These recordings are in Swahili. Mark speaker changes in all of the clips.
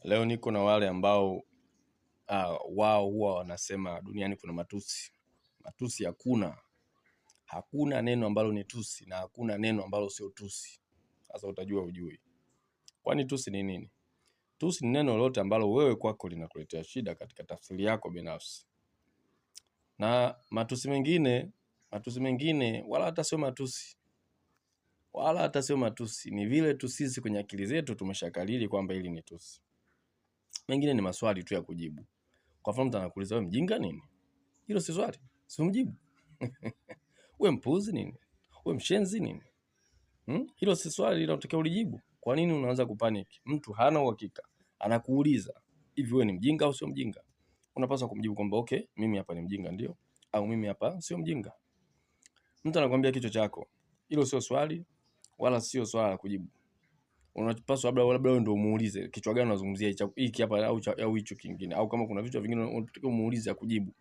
Speaker 1: Leo niko na wale ambao wao huwa wanasema duniani kuna matusi. Matusi hakuna. Hakuna neno ambalo ni tusi na hakuna neno ambalo sio tusi. Sasa utajua ujui. Kwani tusi ni nini? Tusi ni neno lolote ambalo wewe kwako linakuletea shida katika tafsiri yako binafsi. Na matusi mengine wala hata sio matusi. Wala hata sio matusi. Ni vile tu sisi kwenye akili zetu tumeshakalili kwamba hili ni tusi. Mengine ni maswali tu ya kujibu. Kwa mfano mtu anakuuliza wewe mjinga nini? Hilo si swali, si umjibu. Wewe mpuzi nini? Wewe mshenzi nini? Hilo si swali linalotakiwa ulijibu. Kwa nini unaanza kupanic? Mtu hana uhakika. Anakuuliza, hivi wewe ni mjinga au sio mjinga? Unapaswa kumjibu kwamba okay, mimi hapa ni mjinga ndio, au mimi hapa sio mjinga. Mtu anakuambia kichwa chako. Hilo sio swali wala sio swala la kujibu. Unapaswa labda wewe ndio umuulize kichwa gani unazungumzia, hiki hapa au hicho kingine, au kama kuna vichwa vingine unatakiwa umuulize akujibu.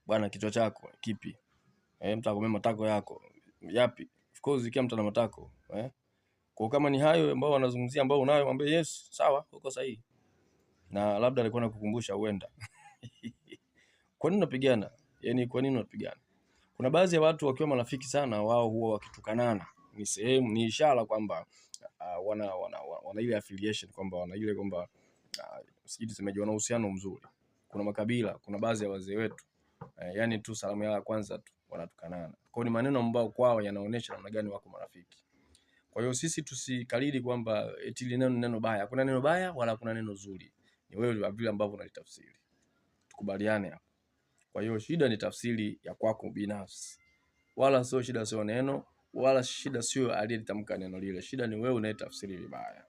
Speaker 1: Bwana kichwa chako kipi? Mtu akwambia matako yako yapi? Of course kila mtu ana matako. Kwa kama ni hayo ambao wanazungumzia ambao unayo, mwambie yes, sawa, uko sahihi. Na labda alikuwa anakukumbusha huenda. Kwa nini unapigana? Yaani kwa nini unapigana? Kuna baadhi ya watu wakiwa marafiki sana wao huwa wakitukanana. Ni sehemu, ni ishara kwamba wana ile affiliation, kwamba wana ile kwamba sijui tusemeje, wana uhusiano mzuri. Kuna makabila, kuna baadhi ya wazee wetu, yani tu salamu yao ya kwanza tu wanatukanana. Kwa hiyo ni maneno ambayo kwao yanaonyesha namna gani wako marafiki. Kwa hiyo sisi tusikalili kwamba eti neno ni neno baya. Hakuna neno baya wala hakuna neno zuri. Ni wewe vile ambavyo unalitafsiri. Tukubaliane hapo. Kwa hiyo shida ni tafsiri ya kwako binafsi. Wala sio shida sio neno, wala shida sio aliyelitamka neno lile. Shida ni wewe unayetafsiri vibaya.